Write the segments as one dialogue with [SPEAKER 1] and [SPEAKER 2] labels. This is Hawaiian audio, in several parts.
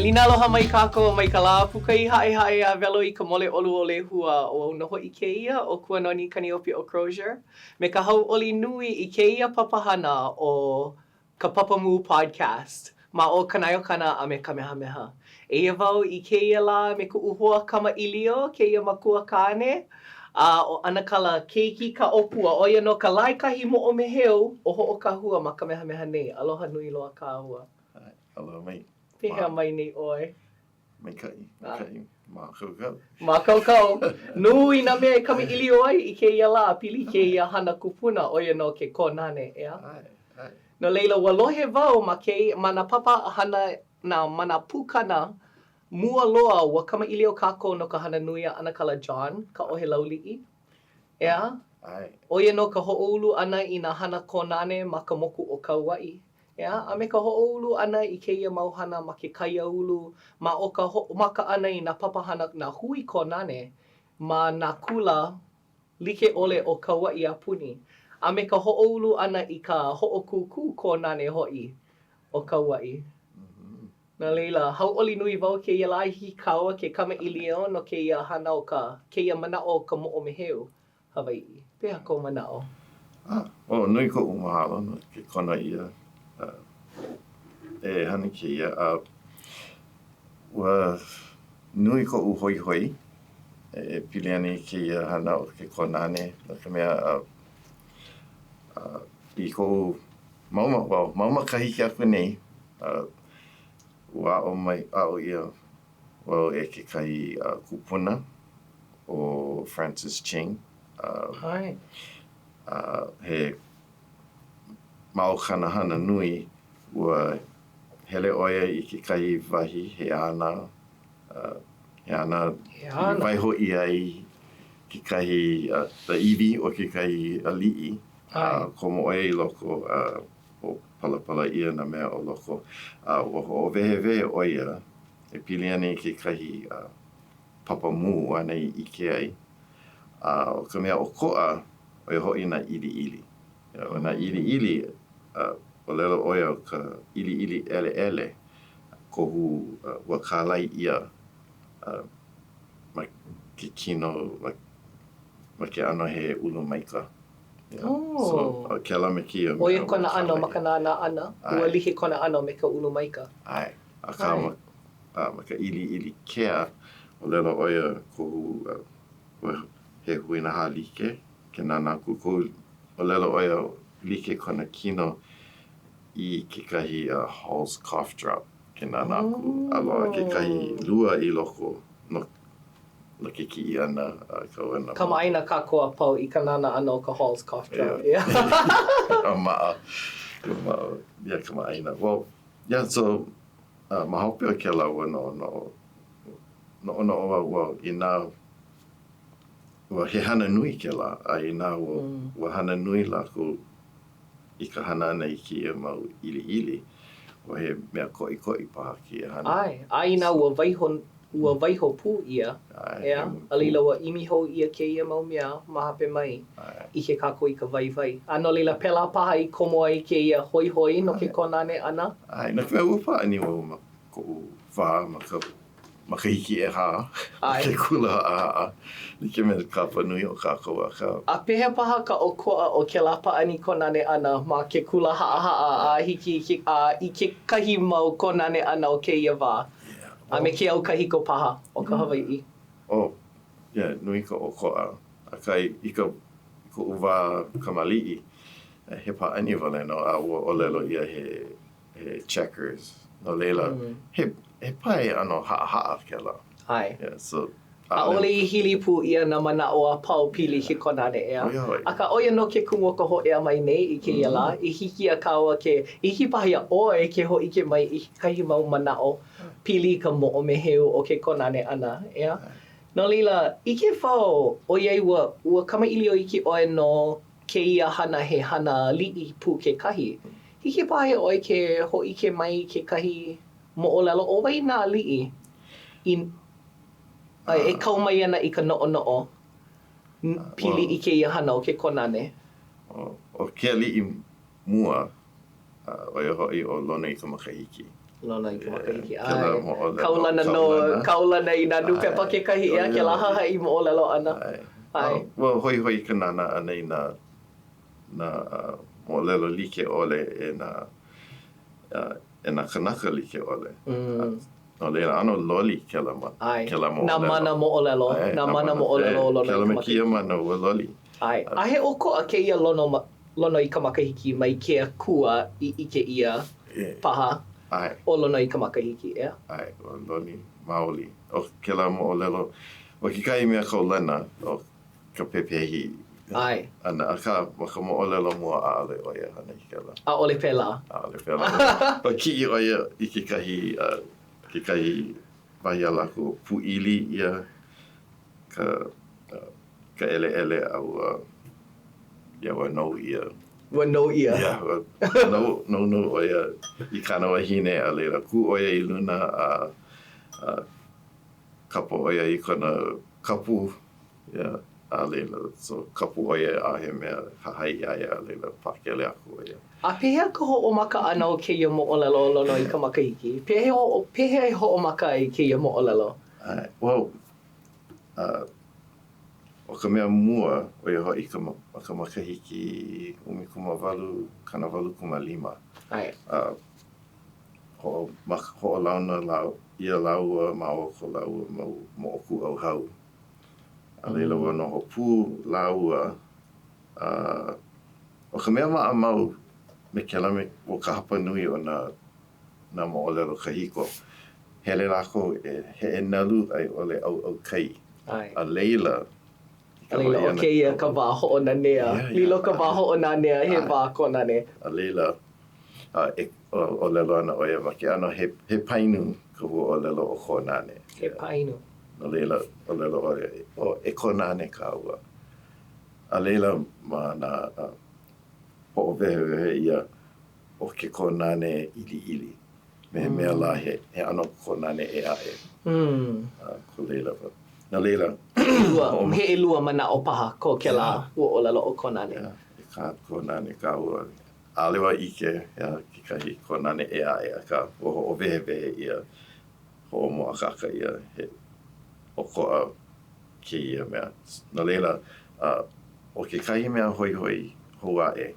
[SPEAKER 1] Welina aloha mai kākou mai ka lā puka i Haʻehaʻe a welo i ka mole ʻolu o Lehua. ʻO au nō hoʻi kēia, ʻo Kuanoni Kaniʻōpiʻo Crozier, me ka hauʻoli nui i kēia papahana ʻo Ka Papamū Podcast ma o Kanaeokana a me Kamehameha. Eia wau i kēia lā me kuʻu hoa kamaʻilio, kēia makua kāne, a ʻo ʻAnakala Keiki Kaʻōpua, ʻo ia nō ka laekahi moʻomeheu o Hoʻokahua ma Kamehameha nei. Aloha nui loa kāua.
[SPEAKER 2] Aloha mai.
[SPEAKER 1] Pehea mai nei ʻoe?
[SPEAKER 2] Maikaʻi, maikaʻi, mākaukau.
[SPEAKER 1] Mākaukau. Nui nā mea e kamaʻilio ai i kēia lā pili i kēia hana kupuna, ʻo ia nō ke kōnane, ʻeā?
[SPEAKER 2] ʻAe, ʻae.
[SPEAKER 1] No laila, ua lohe wau ma kēia, ma nā papa hana, nā, ma nā pukana mua loa, ua kamaʻilio kākou no ka hana nui a ʻAnakala John Kaʻohelauliʻi, ʻeā?
[SPEAKER 2] ʻAe.
[SPEAKER 1] ʻO ia nō ka hoʻoulu ʻana i nā hana kōnane ma ka moku o Kauaʻi. ʻEā, a me ka hoʻoulu ʻana i kēia mau hana ma ke kaiāulu ma o ka hoʻomaka ʻana i nā papahana nā hui kōnane ma nā kula like ʻole o Kauaʻi a puni, a me ka hoʻoulu ʻana i ka hoʻokūkū kōnane hoʻi o Kauaʻi. No laila, hauʻoli nui wau kēia lā i hiki kāua ke kamaʻilio no kēia hana o ka, kēia manaʻo o ka moʻomeheu. Hawaiʻi. Pehea kou manaʻo?
[SPEAKER 2] Ah, oh, nui koʻu mahalo no ke kono ʻia e hana kēia. A ua nui koʻu hoihoi e pili ana i kēia hana o ke kōnane, no ka mea, i koʻu mau, well, mau makahiki aku nei, ua aʻo mai, aʻo ʻia wau e kekahi kupuna ʻo Francis Ching.
[SPEAKER 1] ʻAe.
[SPEAKER 2] He ma o kāna hana nui, ua hele ʻo ia i kekahi wahi, he ana, he ana i waiho ʻia ai kekahi iwi o kekahi aliʻi, a komo ʻo ia i loko a palapala ʻia nā mea o loko, a ua hoʻowehewehe ʻo ia e pili ana i kekahi papamū āna i ʻike ai. A ʻo ka mea ʻokoʻa, ʻo ia hoʻi nā ʻiliʻili. ʻO nā ʻiliʻili, ʻōlelo ʻo ia ʻo ka ʻiliʻili ʻeleʻele, kohu ua kālai ʻia ma ke kino, ma ke ʻano he ulu maika.
[SPEAKER 1] Oh.
[SPEAKER 2] So, kēlā me kēia
[SPEAKER 1] mea. ʻO ia kona ʻano ma ka nānā ʻana, ua like kona ʻano me ka ulu maika.
[SPEAKER 2] ʻAe. Akā, ma, ma ka ʻiliʻili kea, ʻōlelo ʻo ia kohu ua he huinahā like ke nānā aku. Kohu ʻōlelo ʻo ia like kona kino i kekahi uh, Hall's cough drop ke nānā aku. A loaʻa kekahi lua i loko no no ke kiʻi ʻana a kau ana.
[SPEAKER 1] Kamaʻāina kākou a pau i ka nānā ʻana o ka Hall's cough drop.
[SPEAKER 2] Yeah. Maʻa. Maʻa. Yeah, kamaʻāina. Well, yeah, so, uh, ma hope o kēlā ua noʻonoʻo, noʻonoʻo wau, well, inā ua he hana nui kēlā, a inā ua, mm. ua hana nui lākou i ka hana ʻana i kēia mau ʻiliʻili, ua he mea koʻikoʻi paha kēia hana.
[SPEAKER 1] ʻAe, a inā ua waiho, ua waiho pū ʻia, ʻeā, a laila ua ʻimi hou ʻia kēia mau mea ma hope mai, ʻike kākou i ka waiwai. A no laila, pēlā paha i komo ai kēia hoihoi no ke kōnane ʻana?
[SPEAKER 2] ʻAe, no ka mea, ua pāʻani wau ma koʻu wā ma ka makahiki ʻehā o ke kula haʻahaʻa, like me ka hapa nui o kākou, akā.
[SPEAKER 1] A pehea paha ka ʻokoʻa o kēlā pāʻani kōnane ʻana ma ke kula haʻahaʻa a hiki i ke, a i kekahi mau kōnane ʻana o kēia wā, a me ke au kahiko paha o ka Hawaiʻi?
[SPEAKER 2] Oh, yeah, nui ka ʻokoʻa. Akā, i ka, koʻu wā kamaliʻi, he pāʻani wale nō, a ua ʻōlelo ʻia he he checkers. No laila, he, he pae ʻano haʻahaʻa kēlā.
[SPEAKER 1] ʻAe.
[SPEAKER 2] Yeah, so,
[SPEAKER 1] ʻAʻole i hili pū ʻia nā manaʻo a pau pili i ke kōnane, ʻeā?
[SPEAKER 2] ʻO ia hoʻi.
[SPEAKER 1] Akā, ʻo ia nō ke kumu o ka hōʻea mai nei i kēia lā, i hiki iā kāua ke, i hiki paha iā ʻoe ke hōʻike mai i kekahi mau manaʻo pili i ka moʻomeheu o ke kōnane ʻana, ʻeā? No laila, ʻike wau, ʻoiai ua, ua kamaʻilio iki ʻoe no kēia hana he hana aliʻi pū kekahi, Hiki paha iā ʻoe ke hōʻike mai i kekahi moʻolelo ʻo wai nā aliʻi i e kau mai ana i ka noʻonoʻo pili i kēia hana o ke kōnane?
[SPEAKER 2] ʻO ke aliʻi mua, ʻo ia hoʻi ʻo Lonoikamakahiki.
[SPEAKER 1] Lonoikamakahiki, ʻae. Kaulana nō, kaulana i nā nūpepa kekahi, ʻeā, kēlā hahaʻi moʻolelo ʻana.
[SPEAKER 2] ʻAe. Ua hoihoi ka nānā ʻana i nā, nā moʻolelo like ʻole e nā, e nā kanaka like ʻole. No laila, ʻano loli kēlā ma, kēlā moʻolelo.
[SPEAKER 1] Nā mana moʻolelo, nā mana moʻolelo o Lonoikamakahiki.
[SPEAKER 2] Kēlā me kēia mana ua loli.
[SPEAKER 1] ʻAe. A he ʻokoʻa kēia Lono, Lonoikamakahiki mai ke akua i ʻike ʻia paha ʻo Lonoikamakahiki, ʻeā?
[SPEAKER 2] ʻAe, ua loli maoli. ʻO kēlā moʻolelo, ʻo kekahi mea kaulana, ʻo ka pepehi ʻana, akā, ma ka moʻolelo mua, ʻaʻole ʻo ia hana i kēlā.
[SPEAKER 1] ʻAʻole pēlā.
[SPEAKER 2] ʻAʻole pēlā. Ua kiʻi ʻo ia i kekahi, kekahi wahi a lākou, pūʻili ʻia ka ka ʻeleʻele a ua, ia ua nou ʻia.
[SPEAKER 1] Ua nou ʻia.
[SPEAKER 2] Ia, ua nou, nou ʻo ia i kāna wahine, a laila kū ʻo ia i luna a, a kapa ʻo ia i kona kapu, ia, a laila, so kapu ʻo ia ʻaʻohe mea hahai iā ia, a laila pakele aku ʻo ia.
[SPEAKER 1] A pehea ka hoʻomaka ʻana o kēia moʻolelo o Lonoikamakahiki? Pehea, pehea e hoʻomaka ai kēia moʻolelo?
[SPEAKER 2] ʻAe, well, A ʻo ka mea mua, ʻo ia hoʻi ka ma ka makahiki 1885.
[SPEAKER 1] ʻAe.
[SPEAKER 2] A hoʻomaka, hoʻolauna ʻia lāua ma o ko lāua mau moʻokūʻauhau. A laila ua noho pū lāua. A ʻo ka mea maʻamau me kēlā me, ʻo ka hapanui o nā nā moʻolelo kahiko, hele lākou e heʻe nalu a i ʻole ʻauʻau kai.
[SPEAKER 1] ʻAe.
[SPEAKER 2] A laila,
[SPEAKER 1] i ka A laila, ʻo kēia ka wā hoʻonanea. Lilo ka wā hoʻonanea he wā kōnane.
[SPEAKER 2] A laila, a e ʻōlelo ana ʻo ia ma ke ʻano he, he painu ka huaʻōlelo ʻo kōnane.
[SPEAKER 1] He painu.
[SPEAKER 2] No laila, ʻōlelo ʻo ia, ʻo e kōnane kāua. A laila, ma nā hoʻowehewehe ʻia ʻo ke kōnane ʻiliʻili, me he mea lā he ʻano kōnane ʻē aʻe. A ko laila, no laila.
[SPEAKER 1] He ʻelua manaʻo paha ko kēlā huaʻōlelo ʻo kōnane.
[SPEAKER 2] Yeah, e ka kōnane kāua. ʻAʻole wau ʻike he aha kekahi kōnane ʻē aʻe, akā ua hoʻowehewehe ʻia, hoʻomōakāka ʻia he ʻokoʻa kēia mea. No laila, ʻo kekahi mea hoihoi hou aʻe,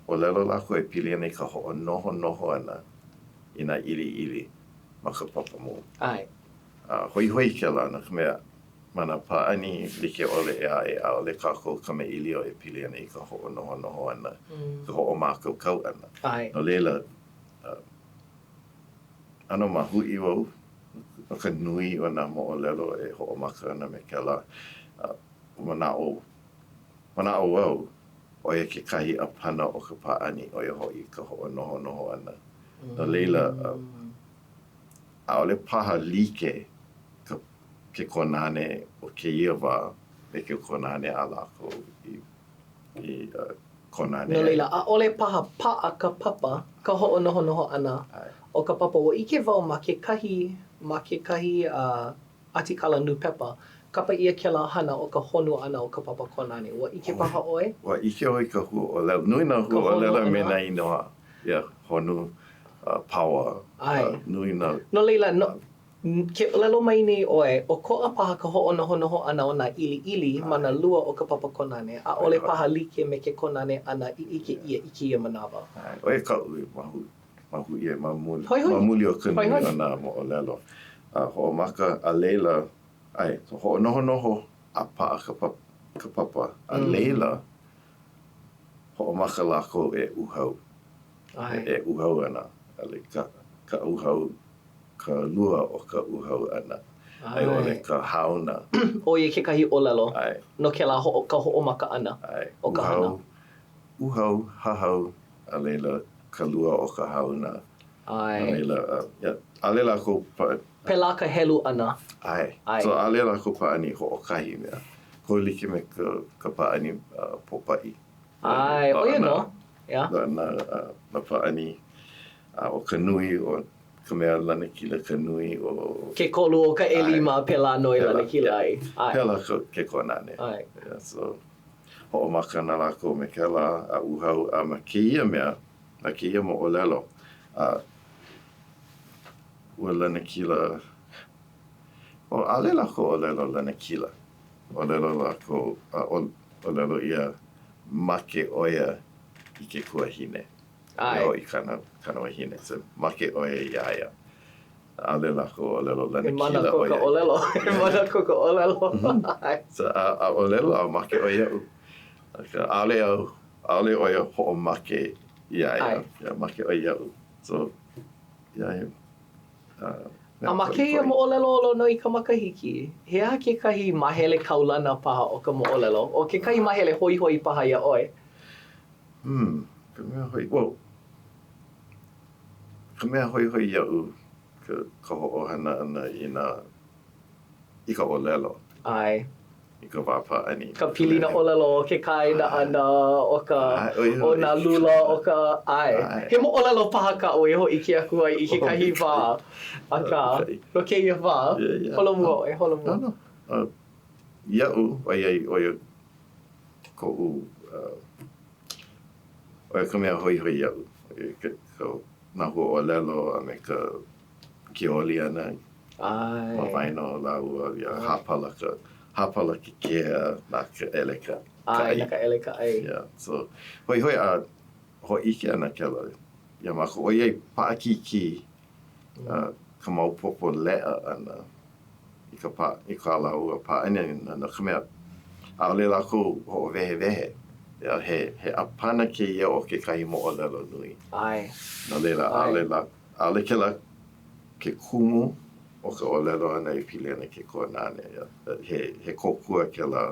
[SPEAKER 2] ʻōlelo lākou e pili ana i ka hoʻonohonoho ʻana i nā ʻiliʻili ma ka papa mū.
[SPEAKER 1] ʻAe.
[SPEAKER 2] A hoihoi kēlā no ka mea, ma nā pāʻani like ʻole ʻē aʻe, ʻaʻole kākou kamaʻilio e pili ana i ka hoʻonohonoho ʻana, ka hoʻomākaukau ʻana.
[SPEAKER 1] ʻAe.
[SPEAKER 2] No laila, ʻano mahuʻi wau no ka nui o nā moʻolelo e hoʻomaka ana me kēlā manaʻo Manaʻo wau, ʻo ia kekahi ʻāpana o ka pāʻani, ʻo ia hoʻi ka hoʻonohonoho ʻana. No laila, ʻaʻole paha like ka ke kōnane o kēia wā me ke kōnane a lākou i i kōnane ai.
[SPEAKER 1] No laila, ʻaʻole paha paʻa ka papa, ka hoʻonohonoho ʻana o ka papa. Ua ʻike wau ma kekahi, ma kekahi ʻatikala nūpepa. Kapa ʻia kēlā hana ʻo ka honu ʻana o ka papa kōnane. Ua ʻike paha ʻoe?
[SPEAKER 2] Ua ʻike wau i ka huaʻōlelo. Nui nā huaʻōlelo me nā inoa. Yeah, honu, pawa.
[SPEAKER 1] ʻAe.
[SPEAKER 2] Nui nā.
[SPEAKER 1] No laila, no, ke ʻōlelo mai nei ʻoe, ʻokoʻa paha ka hoʻonohonoho ʻana o nā ʻiliʻili ma nā lua o ka papa kōnane, ʻaʻole paha like me ke kōnane ʻana i ʻike ʻia i kēia manawa.
[SPEAKER 2] ʻAe, ʻo ia kaʻu i mahu, mahuʻi ai ma muli, ma muli o ka nui o nā moʻolelo. A hoʻomaka, a laila, ʻae, so hoʻonohonoho a paʻa ka papa, ka papa, a laila, hoʻomaka lākou e uhau.
[SPEAKER 1] ʻAe.
[SPEAKER 2] E uhau ana, a like ka, ka uhau, ka lua o ka uhau ʻana.
[SPEAKER 1] ʻAe.
[SPEAKER 2] A i ʻole ka hauna.
[SPEAKER 1] ʻO ia kekahi ʻōlelo
[SPEAKER 2] ʻAe.
[SPEAKER 1] no kēlā hoʻo, ka hoʻomaka ʻana
[SPEAKER 2] ʻAe.
[SPEAKER 1] o ka hana.
[SPEAKER 2] Uhau, uhau, hahau, a laila, ka lua o ka hauna.
[SPEAKER 1] ʻAe.
[SPEAKER 2] A laila, yeah, ʻaʻole lākou pa-.
[SPEAKER 1] Pēlā ka helu ʻana.
[SPEAKER 2] ʻAe.
[SPEAKER 1] ʻAe.
[SPEAKER 2] So ʻaʻole lākou pāʻani hoʻokahi mea. Kohu like me ka, ka pāʻani uh, pōpaʻi.
[SPEAKER 1] ʻAe, ʻo ia nō. Yeah.
[SPEAKER 2] Nā, nā, nā pāʻani, a ʻo ka nui o ka mea lanakila ka nui o.
[SPEAKER 1] Ke kolu o ka ʻelima, pēlā nō e lanakila ai. ʻAe.
[SPEAKER 2] Pēlā ke kōnane.
[SPEAKER 1] ʻAe.
[SPEAKER 2] Yeah, so. Hoʻomaka ana lākou me kēlā a uhau a ma kēia mea, ma kēia moʻolelo. A ua lanakila, oh, ʻaʻole lākou ʻōlelo lanakila. ʻŌlelo lākou, a ʻōlelo ʻia, make ʻo ia i ke kuahine. ʻAe. I kāna, kāna wahine. So, make ʻo ia iā ia. ʻAʻole lākou ʻōlelo lanakila ʻo ia.
[SPEAKER 1] He mana ko ka ʻōlelo. He mana ko ka ʻōlelo.
[SPEAKER 2] ʻAe. So, a, a ʻōlelo au, make ʻoe iaʻu. Akā, ʻaʻole au, ʻaʻole ʻo ia hoʻomake iā ia.
[SPEAKER 1] ʻAe.
[SPEAKER 2] Yeah, make ʻoe iaʻu. So, yeah, he, uh,
[SPEAKER 1] A ma kēia moʻolelo o Lonoikamakahiki, he aha kekahi māhele kaulana paha o ka moʻolelo, ʻo kekahi māhele hoihoi paha iā ʻoe?
[SPEAKER 2] Hmm, ka mea hoi, well, ka mea hoihoi iaʻu ka, ka hoʻohana ʻana i nā, i ka ʻōlelo.
[SPEAKER 1] ʻAe.
[SPEAKER 2] I ka wā pāʻani.
[SPEAKER 1] Ka pilina ʻōlelo o ke kaena ʻana, o ka, o nā lula, o ka, ʻae. He moʻolelo paha kaʻu e hōʻike aku ai i kekahi wā, akā, no kēia wā, holomua ʻoe, holomua.
[SPEAKER 2] No, no. Iaʻu, ʻoiai, ʻo ia koʻu, ʻo ia ka mea hoihoi iaʻu, ka, ka, nā huaʻōlelo a me ka ke oli ʻana ma waena o lāua, ia hāpala ka, hāpala ke kea na ka ʻele ka
[SPEAKER 1] ʻai. Na ka ʻele ka ʻai.
[SPEAKER 2] Yeah, so hoihoi a hōʻike ana kēlā iā mākou, ʻoiai paʻakikī ka maopopo leʻa ʻana i ka pā, i kā lāua pāʻani ʻana, no ka mea, ʻaʻole lākou hoʻowehewehe, yeah, he, he ʻāpana kēia o kekahi moʻolelo nui.
[SPEAKER 1] ʻAe.
[SPEAKER 2] No laila, ʻaʻole lā, ʻaʻole kēlā ke kumu o ka ʻōlelo ʻana e pili ana i ke kōnane. Yeah. He, he kōkua kēlā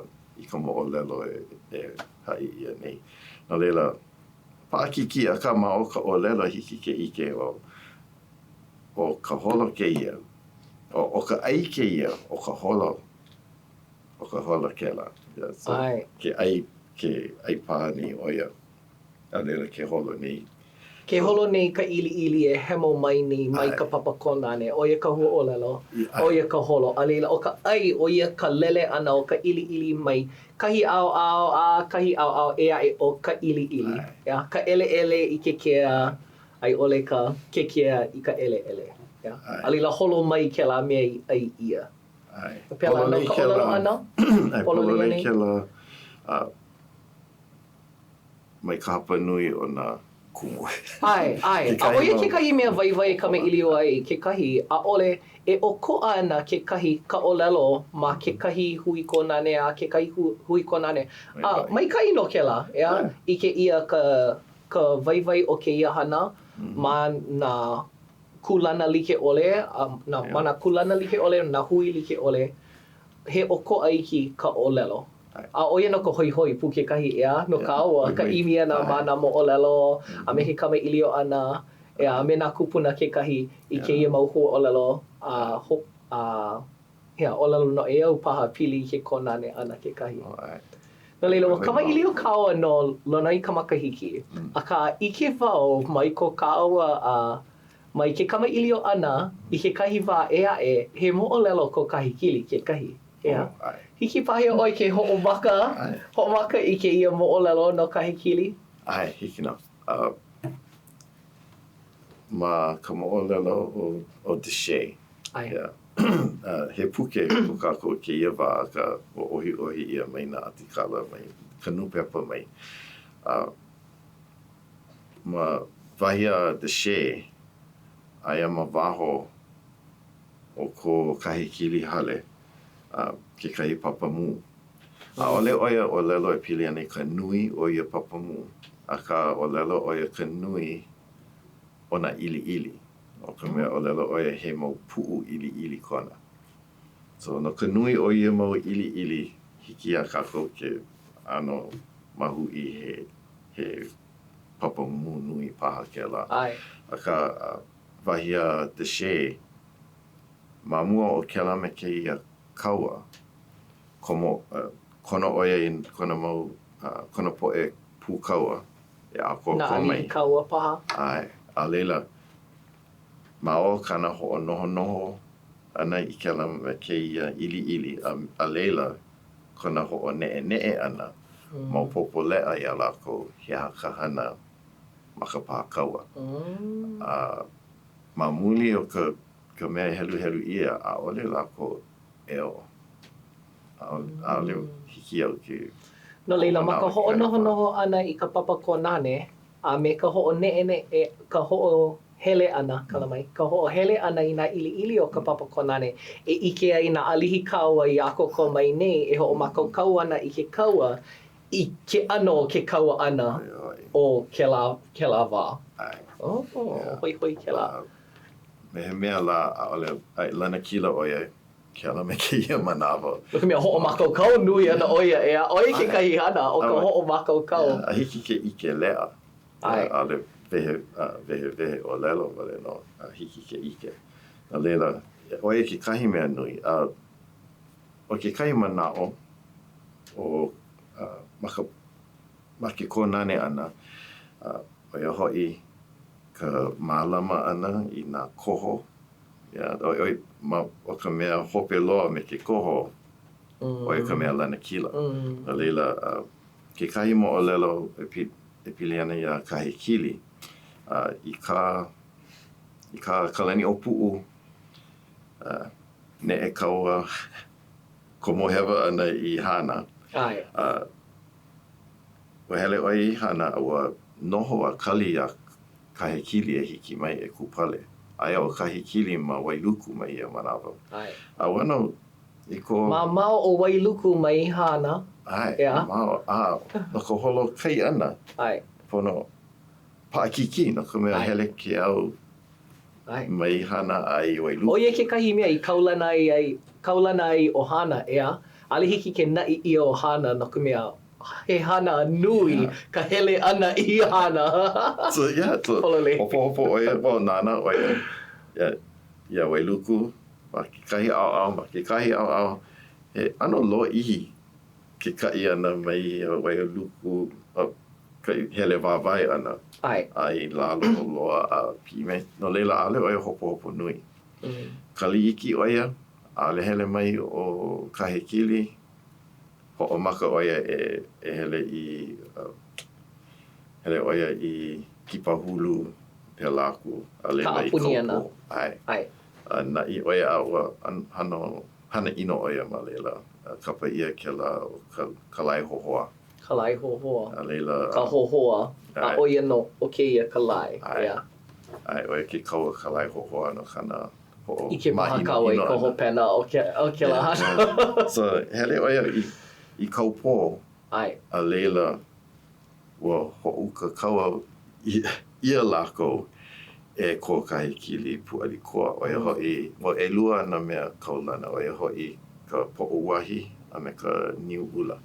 [SPEAKER 2] i ka moʻolelo e, e haʻi ʻia nei. No laila, paʻakikī, akā ma o ka ʻōlelo hiki ke ʻike ʻo, ʻo ka holo kēia, ʻo, ʻo ka ʻai kēia, ʻo ka holo, ʻo ka holo kēlā. Yeah, so,
[SPEAKER 1] ʻAe.
[SPEAKER 2] Ke ʻai, ke ʻai paha nei ʻo ia, a laila ke holo nei.
[SPEAKER 1] Ke holo nei ka ʻiliʻili e hemo mai nei mai ka papa kōnane, ʻo ia ka huaʻōlelo, ʻo ia ka holo. A laila, ʻo ka ʻai, ʻo ia ka lele ʻana o ka ʻiliʻili mai kahi ʻaoʻao a kahi ʻaoʻao ʻē aʻe o ka ʻiliʻili. ʻEā, ka ʻeleʻele i ke kea, a i ʻole ka ke kea i ka ʻeleʻele. ʻEā. A laila holo mai kēlā mea i ʻai ʻia.
[SPEAKER 2] ʻAe.
[SPEAKER 1] Pēlā nō ka ʻōlelo ʻana?
[SPEAKER 2] ʻAe, pololei kēlā. Mai ka hapa nui o nā kumu.
[SPEAKER 1] ʻAe, ʻae. A ʻo ia kekahi mea waiwai e kamaʻilio ai kekahi, ʻaʻole e ʻokoʻa ana kekahi ka ʻōlelo ma kekahi hui kōnane a kekahi hui kōnane. A maikaʻi nō kēlā, ʻeā? ʻIke ʻia ka ka waiwai o kēia hana ma nā kūlana like ʻole, a ma nā kūlana like ʻole, nā hui like ʻole, he ʻokoʻa iki ka ʻōlelo. A ʻo ia nō ka hoihoi pū kekahi, ʻeā, no kāua, ka ʻimi ʻana ma nā moʻolelo a me ke kamaʻilio ʻana, ʻeā, a me nā kūpuna kekahi i kēia mau huaʻōlelo a, a, he ʻōlelo noʻeau paha pili i ke kōnane ʻana kekahi. No laila, ua kamaʻilio kāua no Lonoikamakahiki, akā, ʻike wau mai ko kāua a mai ke kamaʻilio ʻana i kekahi wā ʻē aʻe, he moʻolelo ko Kahekili kekahi. ʻEā. Hiki paha iā ʻoe ke hoʻomaka, hoʻomaka i kēia moʻolelo no Kahekili?
[SPEAKER 2] ʻAe, hiki nō. Uh, ma ka moʻolelo o, o DeShay.
[SPEAKER 1] ʻAe.
[SPEAKER 2] Yeah. Uh, he puke ko kākou i kēia wā, akā ua ʻohiʻohi ʻia mai nā ʻatikala mai ka nūpepa mai. Uh, ma wahi a DeShay, aia ma waho o ko Kahekili hale a kekahi papamū. ʻAʻole ʻo ia ʻōlelo e pili ana i ka nui o ia papamū, akā ʻōlelo ʻo ia ka nui o nā ʻiliʻili. No ka mea, ʻōlelo ʻo ia he mau puʻu ʻiliʻili kona. So, no ka nui o ia mau ʻiliʻili, hiki iā kākou ke ʻano mahuʻi he, he papamū nui paha kēlā.
[SPEAKER 1] ʻAe.
[SPEAKER 2] Akā, wahi a DeShay, ma mua o kēlā me kēia kaua, komo, kono ʻo ia i kona mau, kona poʻe pūkaua e ʻākoakoa
[SPEAKER 1] mai. Nā aliʻi kaua paha.
[SPEAKER 2] ʻAe, a laila, ma o kāna hoʻonohonoho ʻana i kēlā me kēia ʻiliʻili, a, a laila, kona hoʻoneʻeneʻe ʻana, maopopo leʻa iā lākou he aha ka hana. ma ka pā kaua. A ma muli o ka ka mea i heluhelu ʻia, ʻaʻole lākou eo. ʻAʻole hiki iaʻu ke
[SPEAKER 1] No laila, ma ka hoʻonohonoho ʻana i ka papa kōnane a me ka hoʻoneʻeneʻe, ka hoʻohele ʻana, kala mai, ka hoʻohele ʻana i nā ʻiliʻili o ka papa kōnane e ʻike ai nā ʻalihi kaua i ʻākoakoa mai nei e hoʻomākaukau ana i ke kaua i ke ʻano o ke kaua ʻana o kēlā, kēlā wā. Oh, hoihoi kēlā.
[SPEAKER 2] Me he mea lā, ʻaʻole, lanakila ʻo ia kēlā me kēia manawa.
[SPEAKER 1] No ka mea, hoʻomākaukau nui ana ʻo ia, ʻeā, ʻo ia kekahi hana, ʻo ka hoʻomākaukau.
[SPEAKER 2] A hiki ke ʻike leʻa. ʻAe. ʻAʻole wehe, wehewehe ʻōlelo wale nō, a hiki ke ʻike. No laila, ʻo ia kekahi mea nui. A ʻo kekahi manaʻo, o ma ka, ma ke kōnane ʻana, ʻo ia hoʻi ka mālama ʻana i nā koho Yeah, ʻoi, ma, ʻo ka mea hope loa me ke koho, ʻo ia ka mea lanakila. No laila, uh, kekahi moʻolelo e, pi, e pili ana iā Kahekili, uh, i kā, i kā Kalaniʻōpuʻu, uh, neʻe kaua komo hewa ʻana i Hāna.
[SPEAKER 1] ʻAe.
[SPEAKER 2] Uh, ua hele ʻo ia i Hāna a ua noho a kali iā Kahekili e hiki mai e kūpale. Aia ʻo Kahekili ma Wailuku ma ia manawa.
[SPEAKER 1] ʻAe.
[SPEAKER 2] A ua no i ko.
[SPEAKER 1] Mamao ʻo Wailuku mai Hāna.
[SPEAKER 2] ʻAe,
[SPEAKER 1] ʻEā.
[SPEAKER 2] mamao. A no ka holo kai ʻana.
[SPEAKER 1] ʻAe.
[SPEAKER 2] Pono paʻakikī no ka mea hele ke au
[SPEAKER 1] ʻAe.
[SPEAKER 2] mai Hāna a i Wailuku.
[SPEAKER 1] ʻO ia kekahi mea i kaulana ai ai, kaulana ai ʻo Hāna, ʻeā? ʻAʻole hiki ke naʻi ʻia ʻo Hāna no ka mea, He hana nui ka hele ʻana i Hāna.
[SPEAKER 2] So, yeah, so,
[SPEAKER 1] Pololei.
[SPEAKER 2] hopohopo ʻo ia, well, nānā ʻo ia iā, iā Wailuku ma kekahi ʻaoʻao, ma kekahi ʻaoʻao, he ʻano lōʻihi ke kaʻi ʻana mai Wailuku, ka hele wāwae ʻana
[SPEAKER 1] ʻAe.
[SPEAKER 2] a i lalo loa a piʻi mai. No laila, ʻaʻole ʻo ia hopohopo nui. Kali iki ʻo ia, ʻaʻole hele mai ʻo Kahekili. Hoʻomaka ʻo ia e e hele i hele ʻo ia i Kipahulu, pēlā aku, a laila i
[SPEAKER 1] Kaʻapuni ana.
[SPEAKER 2] Kaupō. ʻAe.
[SPEAKER 1] ʻAe.
[SPEAKER 2] A naʻi ʻo ia a ua hano, hana ʻino ʻo ia ma laila. Kapa ʻia kēlā ʻo ka, Kalaehohoa.
[SPEAKER 1] Kalaehohoa.
[SPEAKER 2] A laila.
[SPEAKER 1] Ka hohoa.
[SPEAKER 2] ʻAe.
[SPEAKER 1] A ʻo ia nō, ʻo kēia ka lae.
[SPEAKER 2] ʻAe.
[SPEAKER 1] ʻEā.
[SPEAKER 2] ʻAe, ʻo ia ke kaua Kalaehohoa no kāna
[SPEAKER 1] ʻIke paha kāua i ka hopena o kēlā
[SPEAKER 2] hana. So, hele ʻo ia i, i Kaupō.
[SPEAKER 1] ʻAe.
[SPEAKER 2] A laila, ua hoʻouka kaua ʻia lākou e ko Kahekili pūʻali koa. ʻO ia hoʻi, well, ʻelua nā mea kaulana, ʻo ia hoʻi ka poʻo uahi a me ka niu ʻula.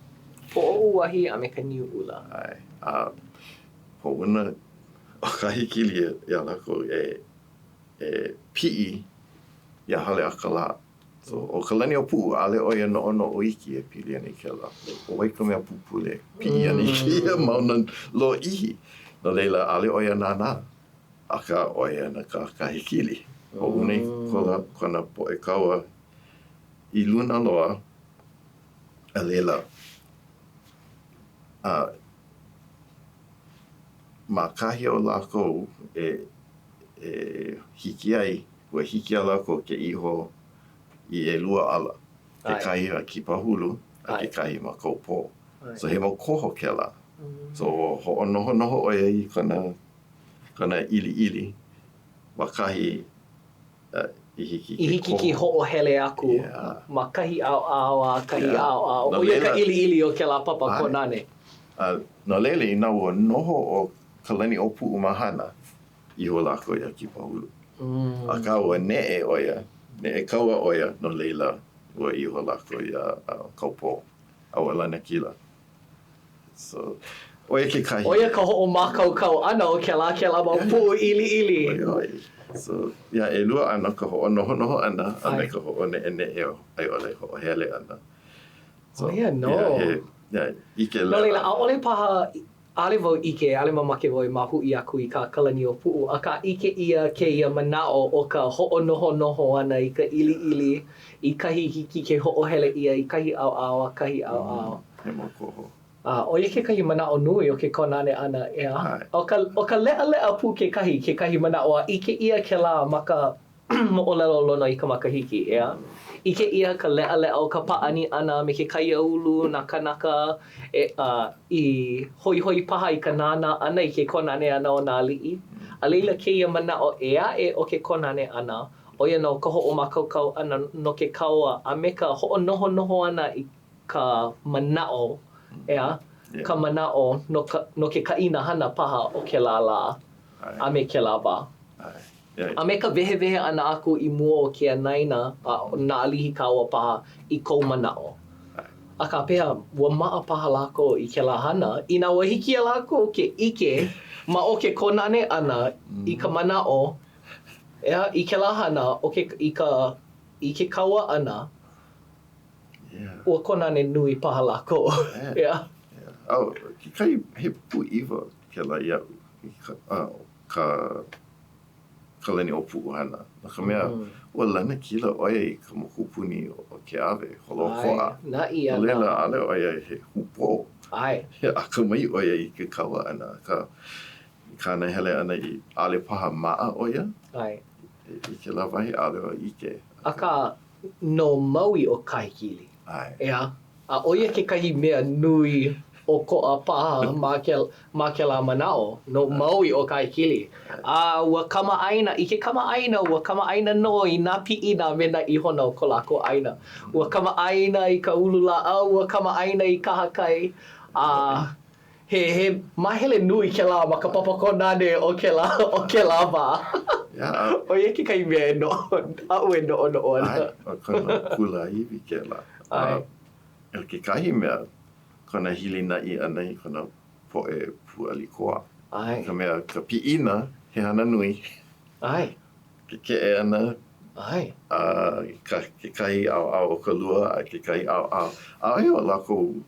[SPEAKER 1] Poʻo uahi a me ka niu ʻula.
[SPEAKER 2] ʻAe. A hoʻouna ʻo Kahekili iā lākou e e piʻi iā Haleakalā. So, ʻo Kalaniʻōpuʻu, ʻaʻole ʻo ia noʻonoʻo iki e pili ana i kēlā. ʻO wai ka mea pupule e piʻi ana i kēia mauna lōʻihi? No laila, ʻaʻole ʻo ia nānā, akā ʻo ia ana kā Kahekili. Hoʻouna i kona, kona poʻe kaua i luna loa, a laila, a ma kahi o lākou e e hiki ai, ua hiki iā lākou ke iho i ʻelua ala, kekahi ma Kipahulu a kekahi ma Kaupō. So he mau koho kēlā. So hoʻonohonoho ʻo ia i kona, kona ʻiliʻili ma kahi i hiki ke koho.
[SPEAKER 1] I hiki ke hoʻohele aku ma kahi ʻaoʻao a kahi ʻaoʻao. ʻO ia ka ʻiliʻili o kēlā papa kōnane.
[SPEAKER 2] A no laila, inā ua noho ʻo Kalaniʻōpuʻu ma Hāna, iho lākou iā Kipahulu. Akā, ua neʻe ʻo ia, neʻe kaua ʻo ia, no laila, ua iho lākou iā Kaupō, a ua lanakila. So, ʻo ia kekahi.
[SPEAKER 1] ʻO ia ka hoʻomākaukau ʻana o kēlā kēlā mau puʻu ʻiliʻili.
[SPEAKER 2] ʻOioi. So, yeah, ʻelua ʻano ka hoʻonohonoho ʻana a me ka hoʻoneʻeneʻe a i ʻole hoʻohele ʻana.
[SPEAKER 1] So, ʻO ia nō.
[SPEAKER 2] Yeah, he, yeah, ʻike leʻa.
[SPEAKER 1] No laila, ʻaʻole paha ʻAʻole wau ʻike, ʻaʻole mamake wau e mahuʻi aku i kā Kalaniʻōpuʻu, akā ʻike ʻia kēia manaʻo o ka hoʻonohonoho ʻana i ka ʻiliʻili i kahi hiki ke hoʻohele ʻia i kahi ʻaoʻao a kahi ʻaoʻao.
[SPEAKER 2] He mau koho.
[SPEAKER 1] A ʻo ia kekahi manaʻo nui o ke kōnane ʻana, ʻeā? ʻO ka, ʻo ka leʻaleʻa pū kekahi, kekahi manaʻo a ʻike ʻia kēlā ma ka moʻolelo o Lonoikamakahiki, ʻeā? ʻIke ʻia ka leʻaleʻa o ka pāʻani ʻana me ke kaiāulu, nā kānaka e, a, i hoihoi paha i ka nānā ʻana i ke kōnane ʻana o nā aliʻi. A laila kēia manaʻo ʻē aʻe o ke kōnane ʻana, ʻo ia nō ka hoʻomākaukau ʻana no ke kaua a me ka hoʻonohonoho ʻana i ka manaʻo, ʻeā, ka manaʻo no ka, no ke kaʻina hana paha o kēlā lā a me kēlā wā. A me ka wehewehe ʻana aku i mua o ke anaina a nā ʻalihikaua paha i kou manaʻo. Akā, pehea, ua maʻa paha lākou i kēlā hana, inā ua hiki iā lākou ke ʻike ma o ke kōnane ʻana i ka manaʻo, ʻeā, i kēlā hana o ke, i ka, i ke kaua ʻana, Ua kōnane nui paha lākou. Yeah.
[SPEAKER 2] Oh, kekahi, he pūʻiwa kēlā iaʻu, ka Kalaniʻōpuʻu hana. No ka mea, ua lanakila ʻo ia i ka mokupuni o Keawe, holoʻokoʻa.
[SPEAKER 1] Naʻi
[SPEAKER 2] No laila, ʻaʻole ʻo ia he hūpō.
[SPEAKER 1] ʻAe.
[SPEAKER 2] He akamai ʻo ia i ke kaua ʻana, akā, i kāna hele ʻana i, ʻaʻole paha maʻa ʻo ia.
[SPEAKER 1] ʻAe.
[SPEAKER 2] I kēlā wahi, ʻaʻole wau ʻike.
[SPEAKER 1] Akā, no Maui ʻo Kahekili.
[SPEAKER 2] ʻAe.
[SPEAKER 1] ʻEā? A ʻo ia kekahi mea nui ʻokoʻa paha ma ke, ma kēlā manaʻo, no Maui ʻo Kahekili. A ua kamaʻāina, i ke kamaʻāina, ua kamaʻāina nō i nā piʻina a me nā ihona o ko lākou ʻāina. Ua kamaʻāina i ka ululāʻau, ua kamaʻāina i kahakai, a He, he māhele nui kēlā ma ka papa kōnane o kēlā, o kēlā wā.
[SPEAKER 2] Yeah.
[SPEAKER 1] ʻO ia kekahi mea e noʻo, aʻu e noʻonoʻo ana.
[SPEAKER 2] ʻAe, ʻo kona kulāiwi kēlā.
[SPEAKER 1] ʻAe.
[SPEAKER 2] A ʻo kekahi mea, kona hilinaʻi ʻana i kona poʻe pūʻali koa.
[SPEAKER 1] ʻAe.
[SPEAKER 2] No ka mea, ka piʻina, he hana nui.
[SPEAKER 1] ʻAe.
[SPEAKER 2] Ke keʻe ʻana.
[SPEAKER 1] ʻAe.
[SPEAKER 2] A i ka, kekahi ʻaoʻao o ka lua a kekahi ʻaoʻao. ʻAʻohe o lākou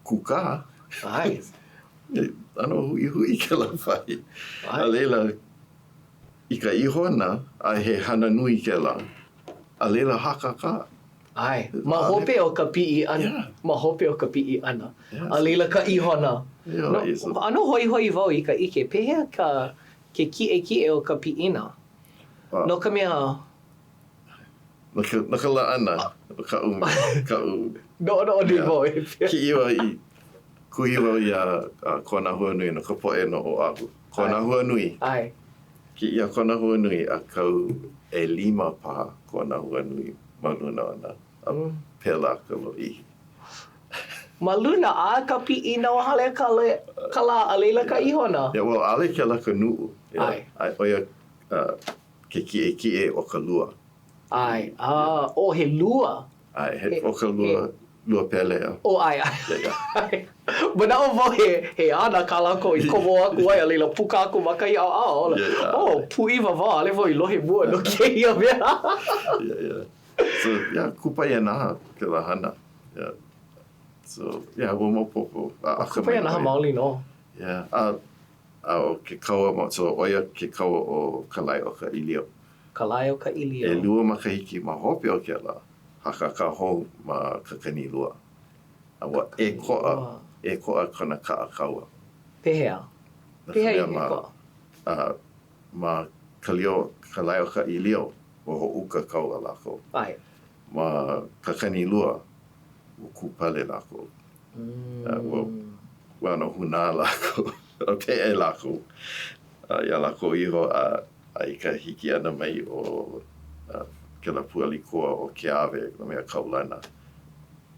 [SPEAKER 2] kūkā.
[SPEAKER 1] ʻAe.
[SPEAKER 2] ʻAno huʻihuʻi kēlā wahi.
[SPEAKER 1] ʻAe.
[SPEAKER 2] A laila, i ka ihona, a he hana nui kēlā, a laila hakakā.
[SPEAKER 1] ʻAe. Ma hope o ka piʻi ʻana.
[SPEAKER 2] Yeah.
[SPEAKER 1] Ma hope o ka piʻi ʻana.
[SPEAKER 2] Yeah.
[SPEAKER 1] A laila ka ihona.
[SPEAKER 2] Yeah.
[SPEAKER 1] No, ʻano hoihoi wau i ka ʻike, pehea ka, ke kiʻekiʻe o ka piʻina? No ka mea,
[SPEAKER 2] No ka, no ka laʻana, o kaʻu, kaʻu.
[SPEAKER 1] Noʻonoʻo nui wau e pehea.
[SPEAKER 2] Kiʻi wau i, kuhi wau iā Konahuanui no ka poʻe no Oʻahu. Konahuanui.
[SPEAKER 1] ʻAe.
[SPEAKER 2] Kiʻi iā Konahuanui a kau ʻelima paha Konahuanui ma luna ona. A pēlā ka lōʻihi.
[SPEAKER 1] Ma luna a ka piʻina o Haleakalā a laila ka ihona.
[SPEAKER 2] Yeah, well, ʻaʻole kēlā ka nuʻu.
[SPEAKER 1] ʻAe.
[SPEAKER 2] ʻO ia ke kiʻekiʻe o ka lua.
[SPEAKER 1] ʻAe. A, oh, he lua.
[SPEAKER 2] ʻAe, he, ʻo ka lua, lua pele.
[SPEAKER 1] Oh, ʻae, ʻae. ʻAe. Manaʻo wau he, he ana kā lākou i komo aku ai a laila puka aku ma kahi ʻaoʻao.
[SPEAKER 2] Yeah, yeah.
[SPEAKER 1] Oh, pūʻiwa wau, ʻaʻole wau i lohe mua no kēia mea.
[SPEAKER 2] Yeah, yeah. So, yeah, kupaianaha kēlā hana. Yeah. So, yeah, ua maopopo. A akamai
[SPEAKER 1] Kupaianaha maoli nō.
[SPEAKER 2] Yeah. A, a ʻo ke kaua ma, so ʻo ia ke kaua ʻo Kalaeokaʻīlio.
[SPEAKER 1] Kalaeokaʻīlio.
[SPEAKER 2] ʻElua makahiki ma hope o kēlā, hakakā hou ma Kakanilua. A ua ʻēkoʻa, ʻēkoʻa kona kaʻa kaua.
[SPEAKER 1] Pehea? Pehea i ʻēkoʻa?
[SPEAKER 2] A, ma Kalio, Kalaeokaʻīlio, ua hoʻouka kaua lākou.
[SPEAKER 1] ʻAe.
[SPEAKER 2] Ma Kakanilua, ua kūpale lākou. A ua, ua ʻano hūnā lākou, a peʻe lākou iā lākou iho a, a i ka hiki ʻana mai o kēlā pūʻali koa o Keawe, ka mea kaulana,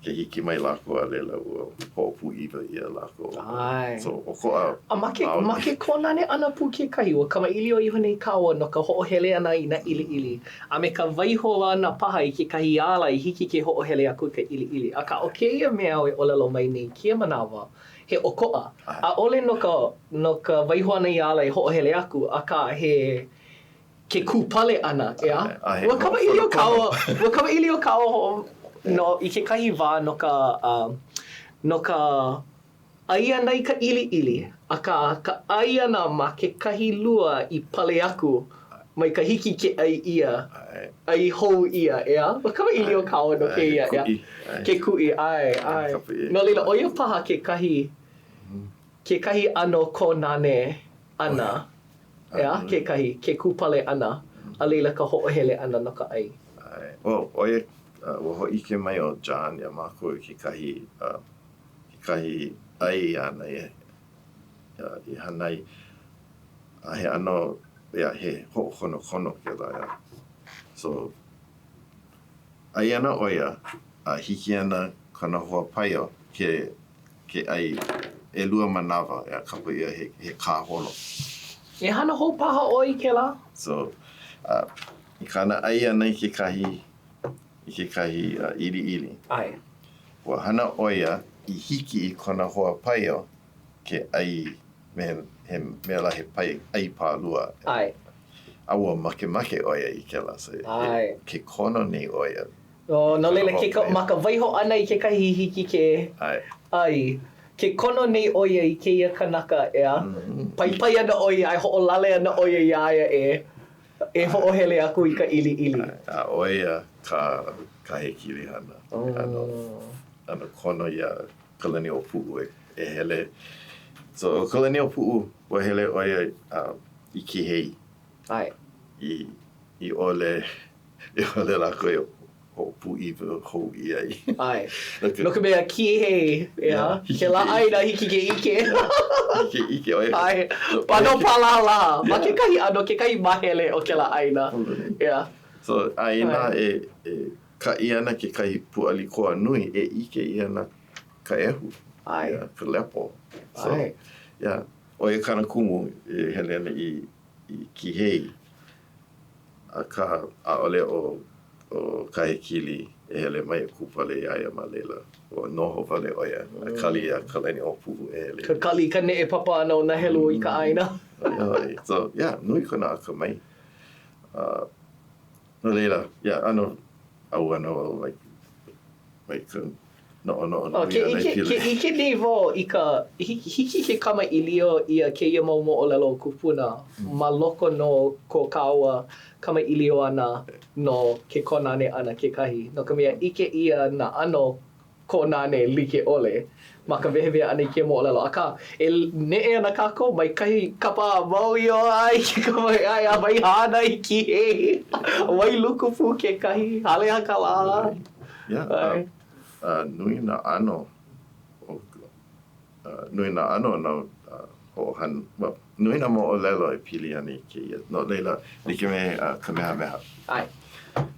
[SPEAKER 2] ke hiki mai lākou a laila ua hoʻopūʻiwa ʻia lākou.
[SPEAKER 1] ʻAe.
[SPEAKER 2] So, ʻokoʻa
[SPEAKER 1] A ma ke, ma ke kōnane ʻana pū kekahi, ua kamaʻilio iho nei kāua no ka hoʻohele ʻana i nā ʻiliʻili, a me ka waiho ʻana paha i kekahi ala i hiki ke hoʻohele aku i ka ʻiliʻili. Akā, ʻo kēia mea e ʻōlelo mai nei kēia manawa, he ʻokoʻa. ʻAʻole no ka, no ka waiho ʻana i ala e hoʻohele aku, akā, he ke kūpale ʻana, ʻeā? Ua kamaʻilio kāua, ua kamaʻilio kāua no, i kekahi wā no ka, no ka ʻai ʻana i ka ʻiliʻili, akā, ka ʻai ʻana ma kekahi lua i pale aku mai ka hiki ke ʻai ʻia, ʻai hou ʻia, ʻeā? Ua kamaʻilio kāua no kēia, ʻeā? Ke kuʻi, ʻae, ʻae. No laila, ʻo ia paha kekahi. Kekahi ʻano kōnane ʻana, ʻeā, kekahi, ke kūpale ʻana, a laila ka hoʻohele ʻana no ka ʻai.
[SPEAKER 2] ʻAe. Well, ʻo ia, ua hōʻike mai ʻo John iā mākou i kekahi, kekahi ʻai āna i, i hana ai, a he ʻano, yeah, he hoʻokonokono kēlā, yeah. So, ʻai ana ʻo ia, a hiki ana kona hoa paio ke ke ʻai ʻelua manawa, ʻeā, kapa ʻia he, he kāholo.
[SPEAKER 1] E hana hou paha ʻoe i kēlā?
[SPEAKER 2] So, uh, i kāna ʻai ʻana i kekahi, i kekahi uh, ʻiliʻili.
[SPEAKER 1] ʻAe.
[SPEAKER 2] Ua hana ʻo ia i hiki i kona hoa paio ke ʻai me he mea lā he pai, ʻai pālua.
[SPEAKER 1] ʻAe.
[SPEAKER 2] A ua makemake ʻo ia i kēlā, so
[SPEAKER 1] ʻAe.
[SPEAKER 2] ke kono nei ʻo ia
[SPEAKER 1] Oh, no laila, ke, ma ka waiho ʻana i kekahi i hiki ke ʻai, ke kono nei ʻo ia i kēia kanaka, ʻeā? Paipai ana ʻo ia a e hoʻolale ana ʻo ia iā ia e, e hoʻohele aku i ka ʻiliʻili.
[SPEAKER 2] A ʻo ia kā Kahekili hana. ʻAno, ʻano kono iā Kalaniʻōpuʻu e, e hele. So, ʻo Kalaniʻōpuʻu, ua hele ʻo ia uh, i Kīhei.
[SPEAKER 1] ʻAe.
[SPEAKER 2] I, i ʻole I ʻole lākou e hoʻopūʻiwa hou ʻia ai.
[SPEAKER 1] ʻAe. No ka mea, Kīhei, ʻeā, kēlā ʻāina hiki ke ʻike.
[SPEAKER 2] Hiki ke ʻike, ʻo ia.
[SPEAKER 1] ʻAe. ʻAno pālālā ma kekahi ʻano, kekahi māhele o kēlā ʻāina. ʻEā.
[SPEAKER 2] So, a inā e kaʻi ana kekahi pūʻali koa nui, e ʻike ʻia ana ka ʻehu.
[SPEAKER 1] ʻAe.
[SPEAKER 2] Ka lepo.
[SPEAKER 1] So,
[SPEAKER 2] yeah. ʻO ia kāna kumu e hele ana i Kīhei. Akā, ʻaʻole ʻo ʻo Kahekili e hele mai e kūpale iā ia ma laila. Ua noho wale ʻo ia a kali iā Kalaniʻōpuʻu e hele.
[SPEAKER 1] Kakali i ka neʻepapa ʻana o nā helu i ka ʻāina.
[SPEAKER 2] ʻO ia hoʻi. So, yeah, nui kona akamai. Uh, no laila, yeah, ʻano ʻauana wau like, mai ka noʻonoʻo
[SPEAKER 1] nui ke ʻike, ke ʻike nei wau i ka hiki ke kamaʻilio ʻia kēia mau moʻolelo kupuna ma loko nō ko kāua kamaʻilio ʻana no ke kōnane ʻana kekahi, no ka mea, ʻike ʻia nā ʻano kōnane like ʻole ma ka wehewehe ʻana i kēia moʻolelo. Akā, e neʻe ana kākou mai kahi kapa a Maui o a i ke kapa a mai Hāna i Kīhei, Wailuku pū kekahi, Haleakalā.
[SPEAKER 2] Yeah, uh, uh, nui nā ʻano o, uh, nui nā ʻano o nā uh, hoʻohana, well, nui nā moʻolelo e pili ana i kēia. No laila, like me uh, Kamehameha.
[SPEAKER 1] ʻAe.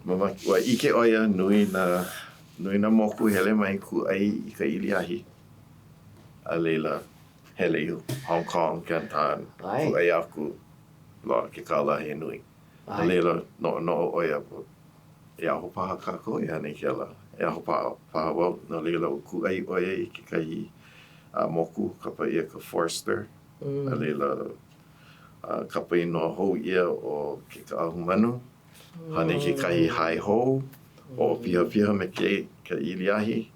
[SPEAKER 2] Mamake, ua ʻike ʻo ia nui nā, nui nā moku hele mai kūʻai i ka ʻiliahi. A laila, hele i Hong Kong, Canton, kūʻai aku, loaʻa ke kālā he nui. A laila, noʻonoʻo ʻo ia, E aho paha kākou e hana i kēlā. E aho paha, paha wau, no laila ua kūʻai ʻo ia i kekahi a, moku, kapa ʻia ka Forster. A laila, a, kapa inoa hou ʻia ʻo ke Kaʻahumanu. Hana i kekahi hae hou, hoʻopihapiha me ke, ka ʻiliahi,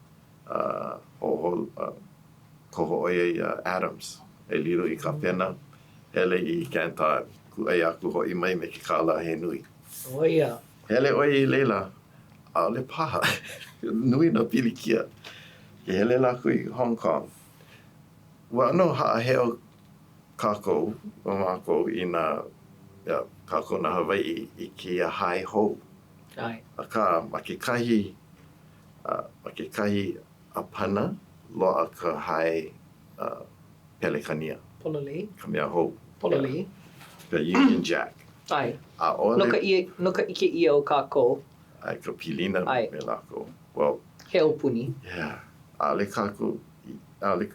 [SPEAKER 2] a, hoʻoholo, a, koho ʻo ia iā Adams e lilo i kāpena, hele i Canton, kūʻai aku hoʻi mai me ke kālā he nui.
[SPEAKER 1] ʻO ia.
[SPEAKER 2] Hele ʻo ia i laila, ʻaʻole paha. Nui nā pilikia. Ke hele lākou i Hong Kong. Ua ʻano haʻaheo kākou, o mākou i nā, ia, kākou nā Hawaiʻi i kēia hae hou.
[SPEAKER 1] ʻAe.
[SPEAKER 2] Akā, ma kekahi, ma kekahi ʻāpana, loaʻa ka hae Pelekania.
[SPEAKER 1] Pololei.
[SPEAKER 2] Ka mea hou.
[SPEAKER 1] Pololei.
[SPEAKER 2] Ka Union Jack.
[SPEAKER 1] ʻAe.
[SPEAKER 2] ʻAʻole.
[SPEAKER 1] No ka ʻie, no ka ʻike ʻia o kākou.
[SPEAKER 2] ʻAe, ka pilina
[SPEAKER 1] ʻAe.
[SPEAKER 2] me lākou. Well.
[SPEAKER 1] He aupuni.
[SPEAKER 2] Yeah. ʻAʻole kākou, ʻaʻole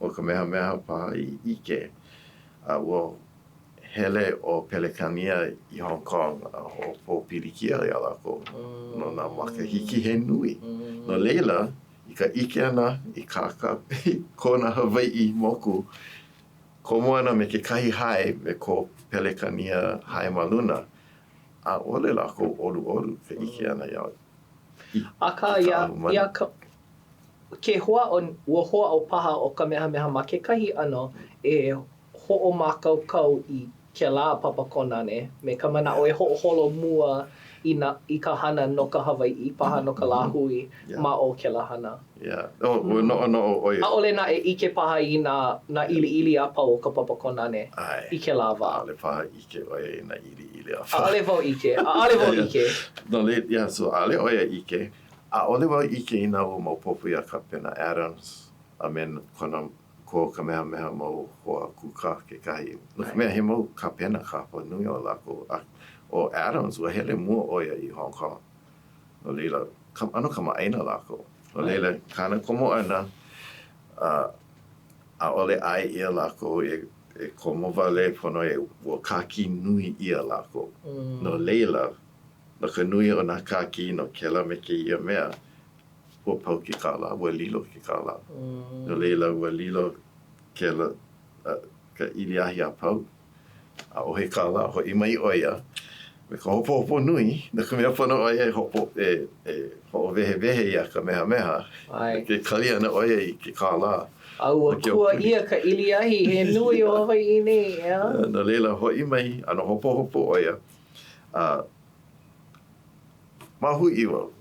[SPEAKER 2] ʻo Kamehameha paha i ʻike, a ua hele ʻo Pelekania i Hong Kong a hoʻopōpilikia iā lākou no nā makahiki he nui. No laila, i ka ʻike ʻana i kā ka ko nā Hawaiʻi moku komo ana me kekahi hae me ko Pelekania hae ma luna, ʻaʻole lākou ʻoluʻolu ka ʻike ʻana iā
[SPEAKER 1] i Akā, iā, iā ka, ke hoʻāʻo, ua hoʻāʻo paha ʻo Kamehameha ma kekahi ʻano e hoʻomākaukau i kēlā papa kōnane me ka manaʻo e hoʻoholo mua. i nā, i ka hana no ka Hawaiʻi, paha no ka lāhui ma o kēlā hana.
[SPEAKER 2] Yeah. Oh, ua noʻonoʻo ʻo ia.
[SPEAKER 1] ʻAʻole naʻe ʻike paha i nā, nā ʻiliʻili a pau o ka papa kōnane i kēlā wā.
[SPEAKER 2] ʻAʻole paha ʻike ʻo ia i nā ʻiliʻili a pau.
[SPEAKER 1] ʻAʻole wau ʻike. ʻAʻole wau ʻike.
[SPEAKER 2] No laila, yeah, so ʻaʻole ʻo ia ʻike. ʻAʻole wau ʻike inā ua maopopo iā Kapena Adams a me kona ko Kamehameha mau hoa kūkā kekahi. No ka mea, he mau kapena ka hapa nui o lākou. A ʻo Adams, ua hele mua ʻo ia i Hong Kong. No laila, ʻano kamaʻāina lākou. No laila, kāna komo ʻana, a ʻaʻole ʻae ʻia lākou e, e komo wale, pono e, ua kākī nui ʻia lākou. No laila, no ka nui o nā kākī no kēlā me kēia mea, ua pau ke kālā, ua lilo ke kālā. No laila, ua lilo kēlā, ka ʻiliahi a pau. ʻAʻohe kālā, hoʻi mai ʻo ia me ka hopohopo nui, no ka mea pono ʻo ia e hopo, e, e hoʻowehewehe iā Kamehameha, ke kali ana ʻo ia i ke kālā.
[SPEAKER 1] A ua kua ʻia ka ʻiliahi he nui o Hawaiʻi nei, ʻeā?
[SPEAKER 2] No laila, hoʻi mai, ʻano hopohopo ʻo ia, a mahuʻi wau,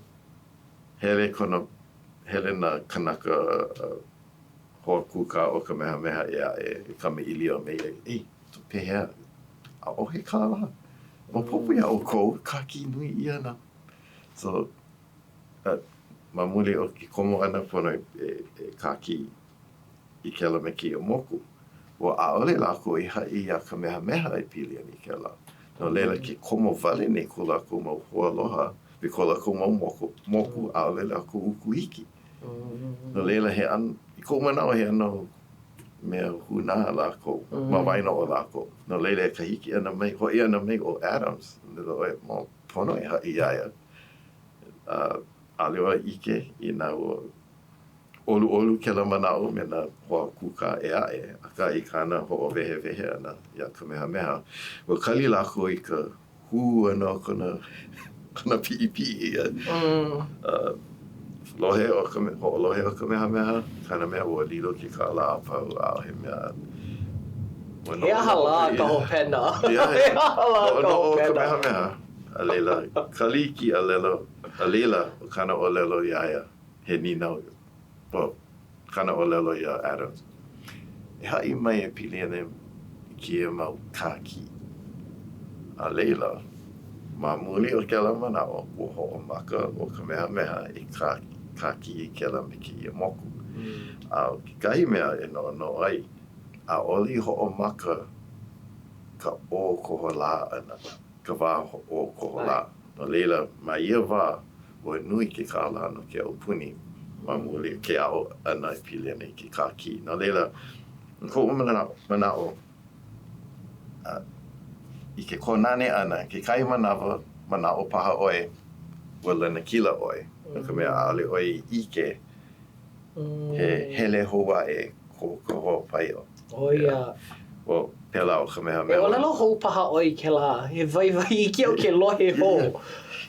[SPEAKER 2] hele kona, hele nā kanaka hoa kūkā o Kamehameha ʻē aʻe e kamaʻilio me ia, Ei, pehea, ʻaʻohe kālā? Maopopo iā ʻoukou, kākī nui ʻia nā. So, uh, ma muli o ke komo ʻana pono e, e, e kākī i kēlā me kēia moku, ua ʻaʻole lākou i haʻi iā Kamehameha e pili ana i kēlā. No laila, ke komo wale nei ko lākou mau hoaaloha me ko lākou mau moku, moku ʻaʻole lākou uku iki. No laila, he ʻano, i koʻu manaʻo, he ʻano mea hūnā lākou ma waena o lākou. No laila, i ka hiki ʻana mai, hoʻi ʻana mai ʻo Adams, pono e haʻi iā ia. A ʻaʻole wau ʻike inā ua ʻoluʻolu kēlā manaʻo me nā hoa kūkā ʻē aʻe, akā i kāna hoʻowehewehe ʻana iā Kamehameha, ua kali lākou i ka hū ʻana o kona, kona piʻipiʻi a lohe ʻo Kame, hoʻolohe ʻo Kamehameha, kāna mea ua lilo ke kālā a pau, ʻaʻohe mea.
[SPEAKER 1] He aha lā ka hopena? He aha lā ka
[SPEAKER 2] hopena? Noʻonoʻo ʻo Kamehameha, a laila, kali iki a laila, a laila, ʻo kāna ʻōlelo iā ia, he nīnau, well, kāna ʻōlelo iā Adams, e haʻi mai e pili ana i kēia mau kākī. A laila, ma muli o kēlā manaʻo, ua hoʻomaka ʻo Kamehameha e kākī i kēlā me kēia moku. A ʻo kekahi mea e noʻonoʻo ai, ʻaʻole i hoʻomaka ka ʻō koholā ʻana, ka wā ʻō koholā. No laila, ma ia wā, ua nui ke kālā no ke aupuni ma muli o ke aʻo ʻana e pili ana i ke kākī. No laila, i koʻu manaʻo, i ke kōnane ʻana, kekahi manawa, manaʻo paha ʻoe, ua lanakila ʻoe, no ka mea, ʻaʻole ʻoe i ʻike he hele hou aʻe ko ka hoa paio.
[SPEAKER 1] ʻO ia.
[SPEAKER 2] Well, pēlā ʻo Kamehameha.
[SPEAKER 1] E ʻōlelo hou paha ʻoe i kēlā, he waiwai iki au ke lohe hou.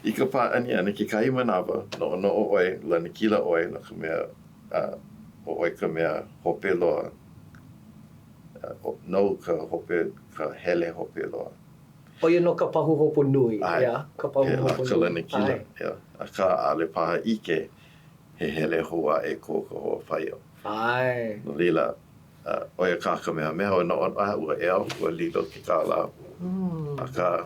[SPEAKER 2] I ka pāʻani ʻana, kekahi manawa, noʻonoʻo ʻoe, lanakila ʻoe no ka mea, ʻo ʻoe ka mea hope loa, nou ka hope, ka hele hope loa.
[SPEAKER 1] ʻO ia nō ka pahuhopu nui, ʻeā, ka pahuhopu
[SPEAKER 2] nui. Pēlā ka lanakila, ʻeā. Akā, ʻaʻole paha ʻike he hele hou aʻe ko ka hoa paio.
[SPEAKER 1] ʻAe.
[SPEAKER 2] No laila, ʻo ia kā Kamehameha ua noʻonoʻo, a ua ea, ua lilo ke kālā. Akā,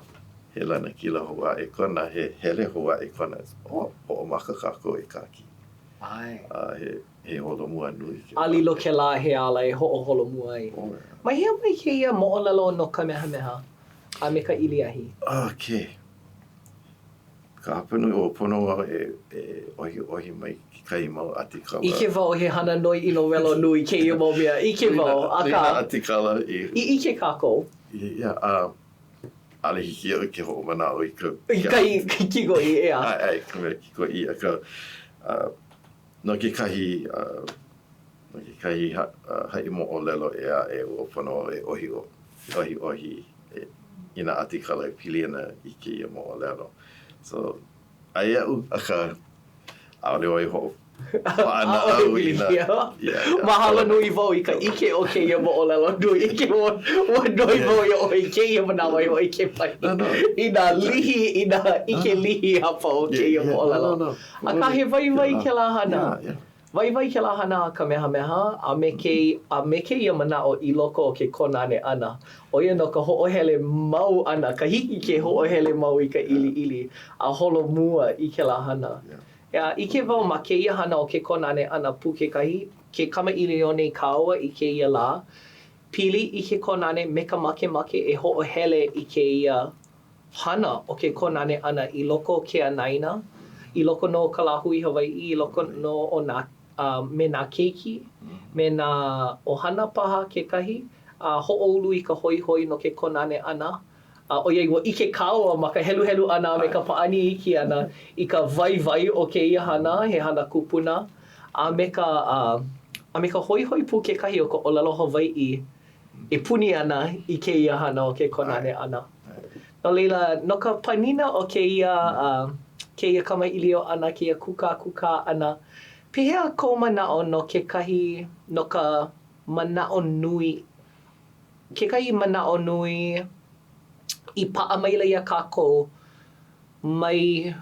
[SPEAKER 2] he lanakila hou aʻe kona, he hele hou aʻe kona, oh, hoʻomaka kākou e kākī.
[SPEAKER 1] ʻAe.
[SPEAKER 2] A he, he holomua nui
[SPEAKER 1] kēlā. A lilo kēlā he ala e hoʻoholomua ai. Mai hea mai kēia moʻolelo no Kamehameha a me ka ʻiliahi?
[SPEAKER 2] Okay. Ka hapanui ua pono wau e ʻohiʻohi mai kekahi mau ʻatikala.
[SPEAKER 1] ʻIke wau he hana noiʻi nowelo nui kēia mau mea. ʻIke wau, akā.
[SPEAKER 2] Nui nā ʻatikala i.
[SPEAKER 1] I ʻike kākou.
[SPEAKER 2] Yeah, a ʻaʻole hiki iaʻu ke hoʻomanaʻo i ka.
[SPEAKER 1] I ka kikoʻī, ʻeā.
[SPEAKER 2] ʻAe, ʻae, ka mea kikoʻī, akā, no kekahi, no kekahi haʻi moʻolelo ʻē aʻe ua pono wau e ʻohiʻohi i nā ʻatikala e pili ana i kēia moʻolelo. So, aia iaʻu, akā, ʻaʻole wau i hoʻo. Paʻanaʻau i nā.
[SPEAKER 1] Mahalo nui wau i ka ʻike o kēia moʻolelo nui. ʻIke ua, ua noi wau iā ʻoe i kēia manawa i hōʻike mai i nā lihi, i nā ʻike lihi a pau o kēia moʻolelo. Akā he waiwai kēlā hana. Waiwai kēlā hana a Kamehameha a me ke a me kēia manaʻo i loko o ke kōnane ʻana, ʻo ia nō ka hoʻohele mau ʻana, ka hiki ke hoʻohele mau i ka ʻiliʻili a holo mua i kēlā hana. ʻEā, ʻike wau ma kēia hana o ke kōnane ʻana pū kekahi, ke kamaʻilio nei kāua i kēia lā, pili i ke kōnane me ka makemake e hoʻohele i kēia hana o ke kōnane ʻana i loko o ke anaina, i loko nō o ka lāhui Hawaiʻi, i loko nō o nā, a me nā keiki, me nā ʻohana paha kekahi, a hoʻoulu i ka hoihoi no ke kōnane ʻana. A ʻoiai ua ʻike kāua ma ka heluhelu ʻana a me ka pāʻani iki ʻana i ka waiwai o kēia hana, he hana kupuna, a me ka, a, a me ka hoihoi pū kekahi o ka ʻōlelo Hawaiʻi e puni ana i kēia hana o ke kōnane ʻana. No laila, no ka panina o kēia, kēia kamaʻilio ʻana, kēia kūkākūkā ʻana, pehea kou manaʻo no kekahi, no ka manaʻo nui, kekahi manaʻo nui i paʻa maila iā kākou mai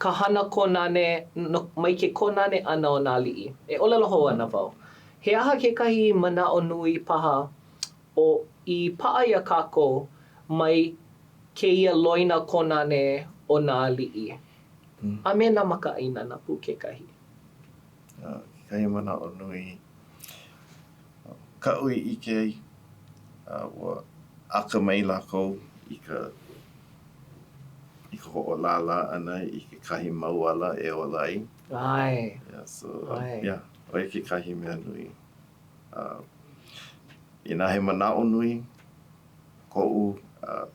[SPEAKER 1] ka hana kōnane, no, mai ke kōnane ʻana o nā aliʻi. E ʻōlelo hou ana wau, he aha kekahi manaʻo nui paha o i paʻa iā kākou mai kēia loina kōnane o nā aliʻi a me nā makaʻāinana pū kekahi?
[SPEAKER 2] Kekahi manaʻo nui kaʻu i ʻike ai, ua akamai lākou i ka i ka hoʻolālā ʻana i kekahi mau ala e ola ai.
[SPEAKER 1] ʻAe.
[SPEAKER 2] Yeah, so, ʻAe. yeah, ʻo ia kekahi mea nui. Uh, inā he manaʻo nui koʻu uh,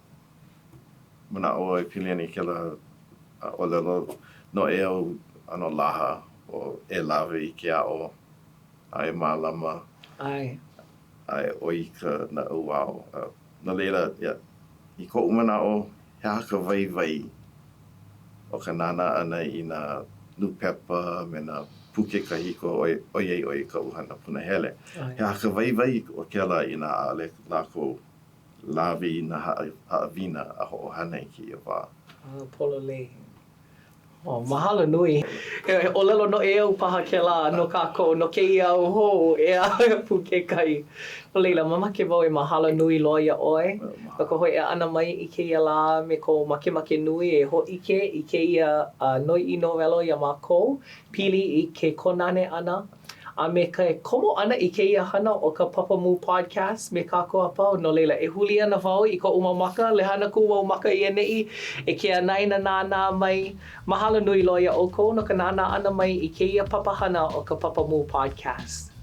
[SPEAKER 2] manaʻo e pili ana i kēlā ʻōlelo noʻeau ʻano laha ʻo e lawe i ke aʻo a e mālama.
[SPEAKER 1] ʻAe.
[SPEAKER 2] A e ʻoi ka naʻauao. No laila, yeah, i koʻu manaʻo, he aha ka waiwai o ka nānā ʻana i nā nūpepa me nā puke kahiko ʻoiai ʻo ia kaʻu hana punahele. He aha ka waiwai o kēlā inā ʻaʻole lākou lawe i nā haʻawina a hoʻohana i kēia wā?
[SPEAKER 1] Pololei. Oh, mahalo nui. He ʻōlelo noʻeau paha kēlā no kākou no kēia au hou, ʻeā, pū kekahi. No laila, mamake wau e mahalo nui loa iā ʻoe no ka hōʻea ʻana mai i kēia lā me kou makemake nui e hōʻike i kēia noiʻi nowelo iā mākou pili i ke kōnane ʻana a me ke komo ʻana i kēia hana ʻo ka Papamū Podcast me kākou a pau. No laila, e huli ana wau i koʻu mau maka, lehana kuʻu mau maka i ʻaneʻi e ke anaina nānā mai. Mahalo nui loa iā ʻoukou no ka nānā ʻana mai i kēia papahana o ka Papamū Podcast.